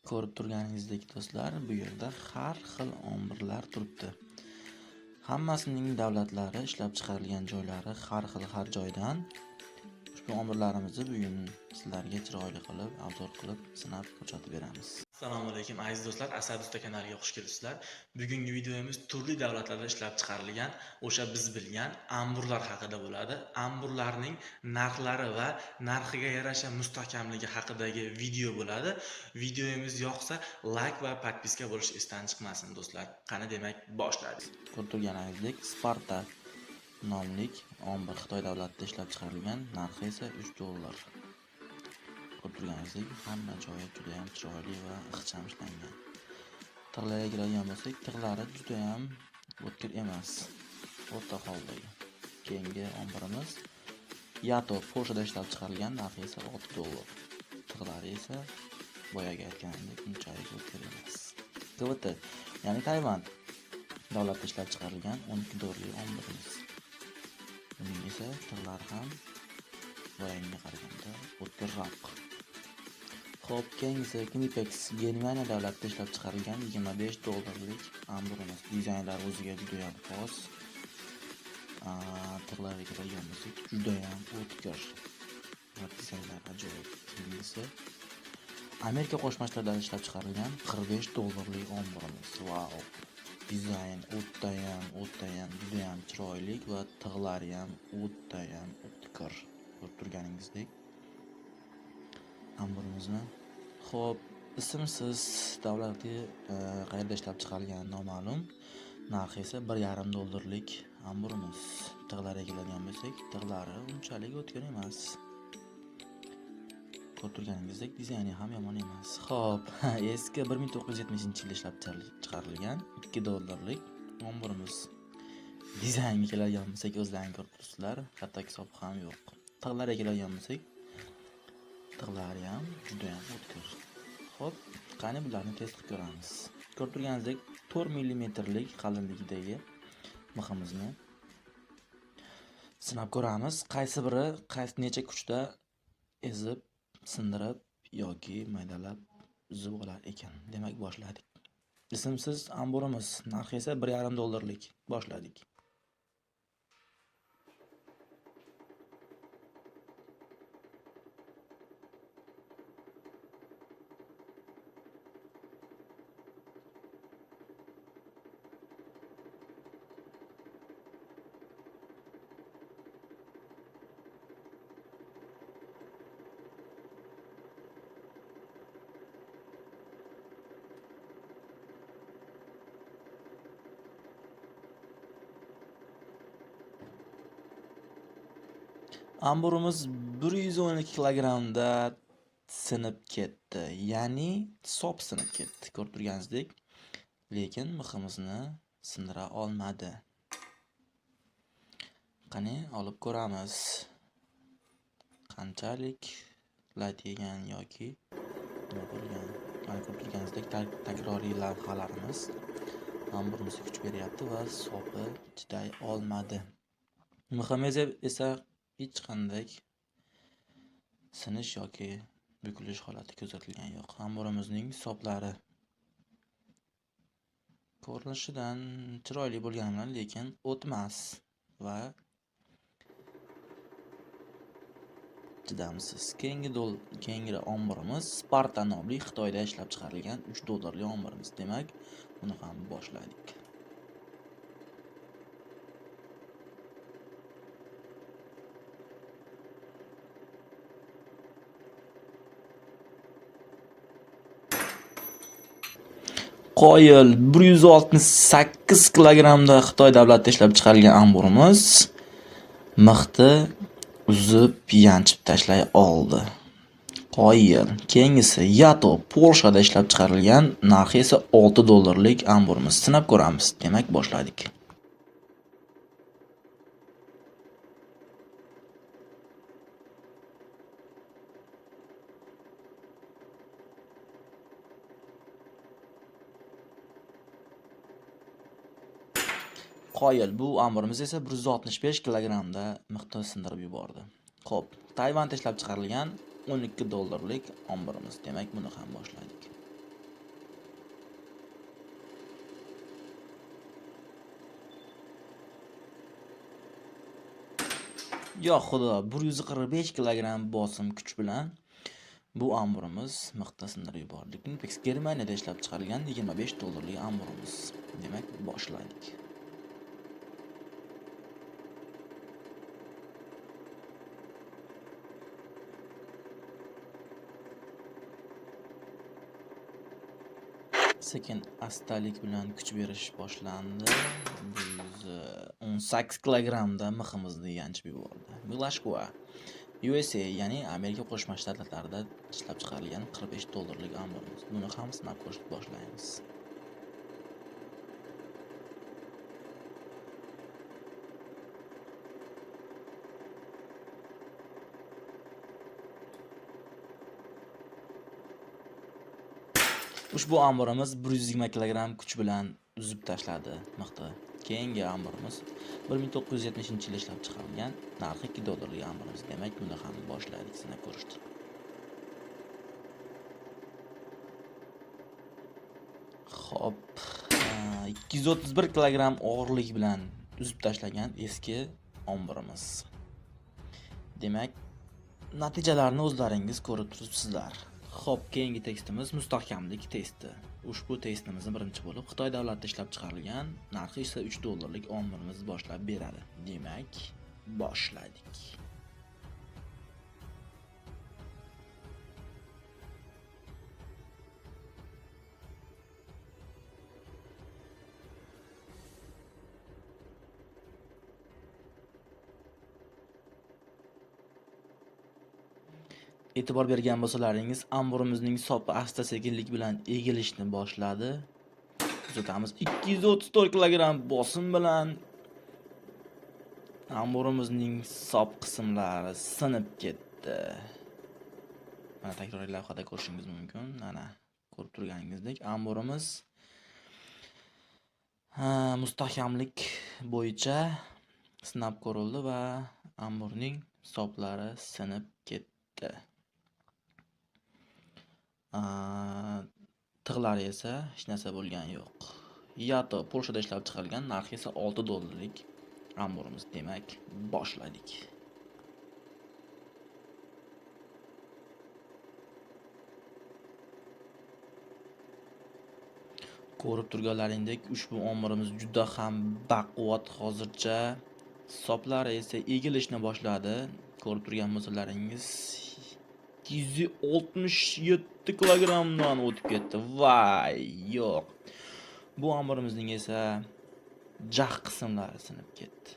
Ko'rib turganingizdek do'stlar, bu yerda har xil omborlar turibdi. Hammasining davlatlari, ishlab chiqarilgan joylari har xil, har joydan. Ushbu omborlarimizni bugun sizlarga chiroyli qilib, obzor qilib, sinab ko'rsatib beramiz. Assalomu alaykum aziz do'stlar, Asad usta kanaliga xush kelibsizlar. Bugungi videomiz turli davlatlarda ishlab chiqarilgan, o'sha biz bilgan amburlar haqida bo'ladi. Amburlarning narxlari va narxiga yarasha mustahkamligi haqidagi video bo'ladi. Videomiz yoqsa like va podpiska bo'lish esdan chiqmasin do'stlar. Qani demak boshladik. Ko'rib turganingizdek Sparta nomlik ombir Xitoy davlatida ishlab chiqarilgan, narxi esa $3. Ko'rib turganingizdek hamma joyi juda ham chiroyli va ixcham ishlangan. Tig'larga keladigan bo'lsak, tig'lari juda ham o'tkir emas, o'rta holdagi. Keyingi ombirimiz Yato, Polshada ishlab chiqarilgan, narxi esa $6. Tig'lari esa boyagi aytganimdek unchalik o'tkir emas. TVT, ya'ni Tayvan davlatida ishlab chiqarilgan $12 ombirimiz. Buning esa tig'lari ham boyagiga qaraganda o'tkirroq. Xo'p, keyingisi Knipex, Germaniya davlatida ishlab chiqarilgan $25 amburimiz. Dizaynlari o'ziga juda ham xos. Tig'larga keladigan bo'lsak, juda ham o'tkir va dizaynlar ajoyib. Keyingisi Amerika Qo'shma Shtatlarida ishlab chiqarilgan $45 omborimiz. Vau! Dizayn o'tayam juda ham chiroyli va tig'lari ham o'tayam o'tkir. Ko'rib turganingizdek amburimizni. Xo'p, ismsiz davlatga qayerda ishlab chiqarilgani noma'lum. Narxi esa $1.5 amburimiz. Tig'lariga keladigan bo'lsak, tig'lari unchalik o'tkir emas. Ko'rib turganingizdek dizayni ham yomon emas. Xo'p, eski 1970-yilda ishlab chiqarilgan $2 omborimiz. Dizaynga keladigan bo'lsak, o'zlaring ko'rib turibsizlar, hattoki sopi ham yo'q. Tig'lariga keladigan bo'lsak, tig'lari ham juda ham o'tkir. Xo'p, qani bularni test qilib ko'ramiz. Ko'rib turganingizdek 4 millimetrlik qalinlikdagi miximizni sinab ko'ramiz. Qaysi biri qaysi necha kuchda ezib, sindirib yoki maydalab uzib olar ekan. Demak, boshladik. Ismsiz amburimiz, narxi esa $1.5. Boshladik. Amburimiz 112 kilogrammda sinib ketdi, ya'ni sop sinib ketdi, ko'rib turganingizdek, lekin miximizni sindira olmadi. Qani olib ko'ramiz. Qanchalik lat yegan yoki nima bo'lgan. Mana ko'rib turganingizdek takroriy lavhalarimiz amburimizga kuch beryapti va sopi chiday olmadi. Miximiz esa hech qanday sinish yoki bukilish holati kuzatilgani yo'q. Amburimizning soplari ko'rinishidan chiroyli bo'lgani bilan lekin o'tmas va chidamsiz. Keyingi omborimiz Sparta nomli Xitoyda ishlab chiqarilgan $3 omborimiz. Demak, buni ham boshladik. Qoyil 168 kilogrammda Xitoy davlatida ishlab chiqarilgan amburimiz mixni uzib yanchib tashlay oldi. Qoyil. Keyingisi Yato, Polshada ishlab chiqarilgan, narxi esa $6 amburimiz. Sinab ko'ramiz. Demak, boshladik. Qoyil, bu amburimiz esa 165 kilogrammda mixni sindirib yubordi. Xo'p, Tayvanda ishlab chiqarilgan $12 omborimiz. Demak, buni ham boshladik. Yo xudo, 145 kilogramm bosim kuch bilan bu amburimiz miqda sindirib yubordi. Knipex Germaniyada ishlab chiqarilgan 25 dollarlik amburimiz. Demak, boshladik. Sekin astalik bilan kuch berish boshlandi. 118 kilogrammda miximizni yanchib yubordi. Milashkova USA, ya'ni Amerika Qo'shma Shtatlarida ishlab chiqarilgan 45 dollarlik amborimiz. Buni ham sinab ko'rishni boshlaymiz. Ushbu amborimiz 120 kilogramm kuch bilan uzib tashladi mixni. Keyingi amborimiz 1970-yilda ishlab chiqarilgan, narxi 2 dollarlik amborimiz. Demak, buni ham boshladik sinab ko'rishni. Xo'p, 231 kilogramm og'irlik bilan uzib tashlagan eski amborimiz. Demak, natijalarni o'zlaringiz ko'rib turibsizlar. Xo'p, keyingi testimiz mustahkamlik testi. Ushbu testimizni birinchi bo'lib Xitoy davlatida ishlab chiqarilgan, narxi esa 3 dollarlik omilimiz boshlab beradi. Demak, boshladik. E'tibor bergan bo'lsalaringiz, amburimizning sopi asta-sekinlik bilan egilishni boshladi. Kuzatamiz, 234 kilogramm bosim bilan amburimizning sop qismlari sinib ketdi. Mana takroriy lavhada ko'rishingiz mumkin. Mana ko'rib turganingizdek, amburimiz mustahkamlik bo'yicha sinab ko'rildi va amburning soplari sinib ketdi. Tig'lari esa hech narsa bo'lgani yo'q. Yato Polshada ishlab chiqarilgan, narxi esa 6 dollarlik amburimiz. Demak, boshladik. Ko'rib turganlaringdek, ushbu amburimiz juda ham baquvvat hozircha. Soplari esa egilishni boshladi. Ko'rib turgan bo'lsalaringiz, 267 kilogrammdan o'tib ketdi. Vay, yo'q. Bu amburimizning esa jag' qismlari sinib ketdi.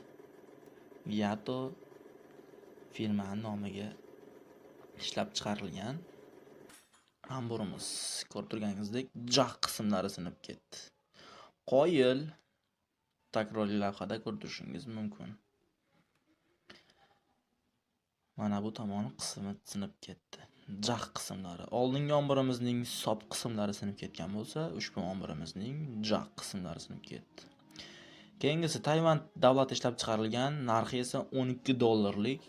Yato firmaning nomiga ishlab chiqarilgan amburimiz. Ko'rib turganingizdek, jag' qismlari sinib ketdi. Qoyil, takroriy lavhada ko'rib turishingiz mumkin. Mana bu tomoni qismi sinib ketdi. Jag' qismlari. Oldingi amburimizning sop qismlari sinib ketgan bo'lsa, ushbu amburimizning jag' qismlari sinib ketdi. Keyingisi Tayvan davlati ishlab chiqarilgan, narxi esa 12 dollarlik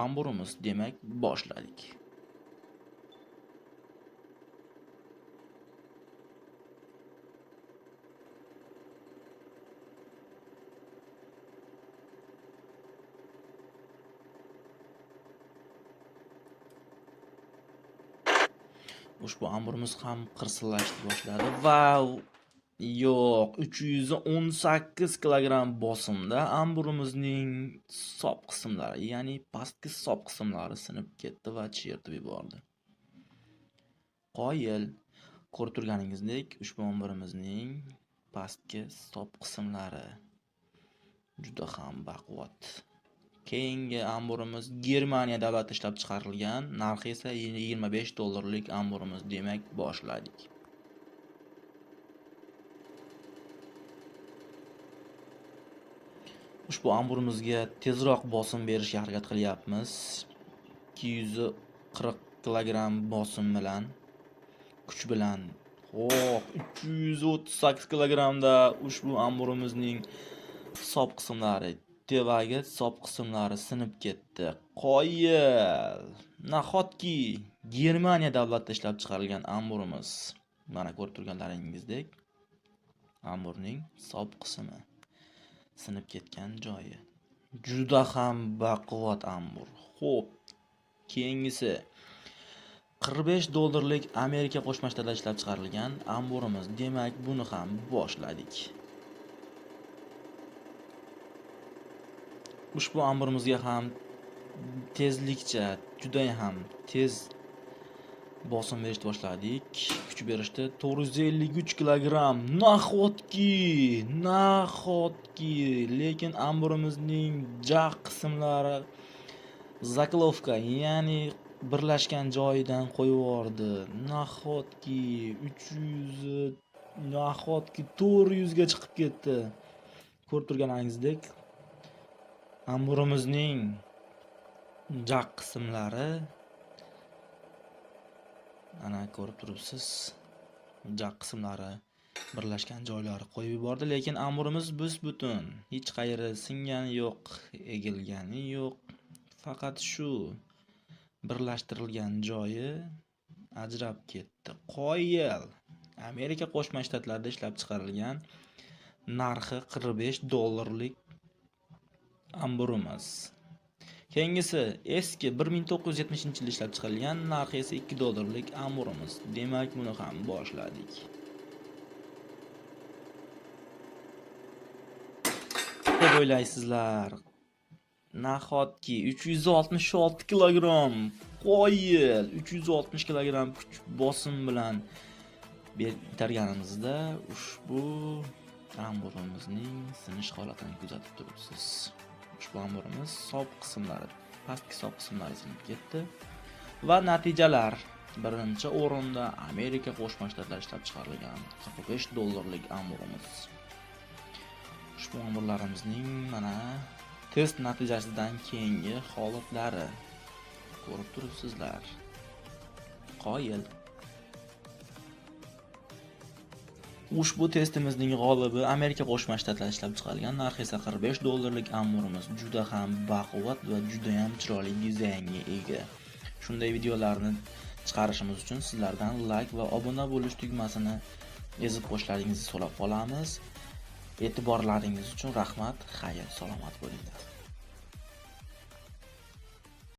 amburimiz. Demak, boshladik. Ushbu amburimiz ham qirsillashni boshladi va yo'q, 318 kilogramm bosimda amburimizning sop qismlari, ya'ni pastki sop qismlari sinib ketdi va chertib yubordi. Qoyil, ko'rib turganingizdek, ushbu amburimizning pastki sop qismlari juda ham baquvvat. Keyingi amburimiz Germaniya davlati ishlab chiqarilgan, narxi esa 25 dollarlik amburimiz. Demak, boshladik. Ushbu amburimizga tezroq bosim berishga harakat qilyapmiz. 240 kilogramm bosim bilan, kuch bilan. Xo'p, 338 kilogrammda ushbu amburimizning sop qismlari, tevagi sop qismlari sinib ketdi. Qoyil! Nahotki Germaniya davlatida ishlab chiqarilgan amburimiz. Mana ko'rib turganlaringizdek, amburning sop qismi sinib ketgan joyi. Juda ham baquvvat ambur. Xo'p, keyingisi 45 dollarlik Amerika Qo'shma Shtatlarida ishlab chiqarilgan amburimiz. Demak, buni ham boshladik. Ushbu amburimizga ham tezlikcha, juda ham tez bosim berishni boshladik. Kuch berishdi. 453 kilogramm. Nahotki, nahotki. Lekin amburimizning jag' qismlari zaklovka, ya'ni birlashgan joyidan qo'yib yubordi. Nahotki 300, nahotki 400 ga chiqib ketdi. Ko'rib turganingizdek, amburimizning jag' qismlari ana ko'rib turibsiz, jag' qismlari birlashgan joylari qo'yib yubordi, lekin amburimiz bus-butun, hech qayeri singani yo'q, egilgani yo'q. Faqat shu birlashtirilgan joyi ajrab ketdi. Qoyil. Amerika Qo'shma Shtatlarida ishlab chiqarilgan, narxi 45 dollarlik amburimiz. Keyingisi eski 1970-yilda ishlab chiqarilgan, narxi esa 2 dollarlik amburimiz. Demak, buni ham boshladik. Deb o'ylaysizlar? Nahotki 366 kilogramm. Qoyil, 360 kilogramm kuch bosim bilan berganimizda ushbu amburimizning sinish holatini kuzatib turibsiz. Ushbu amburimiz sop qismlari, pastki sop qismlari sinib ketdi. Va natijalar: birinchi o'rinda Amerika Qo'shma Shtatlarida ishlab chiqarilgan 45 dollarlik amburimiz. Ushbu amburlarimizning mana test natijasidan keyingi holatlari ko'rib turibsizlar. Qoyil. Ushbu testimizning g'olibi Amerika Qo'shma Shtatlarida ishlab chiqarilgan, narxi esa 45 dollarlik amburimiz. Juda ham baquvvat va juda ham chiroyli dizaynga ega. Shunday videolarni chiqarishimiz uchun sizlardan like va obuna bo'lish tugmasini ezib qo'yishlaringizni so'rab qolamiz. E'tiborlaringiz uchun rahmat. Xayr, salomat bo'linglar.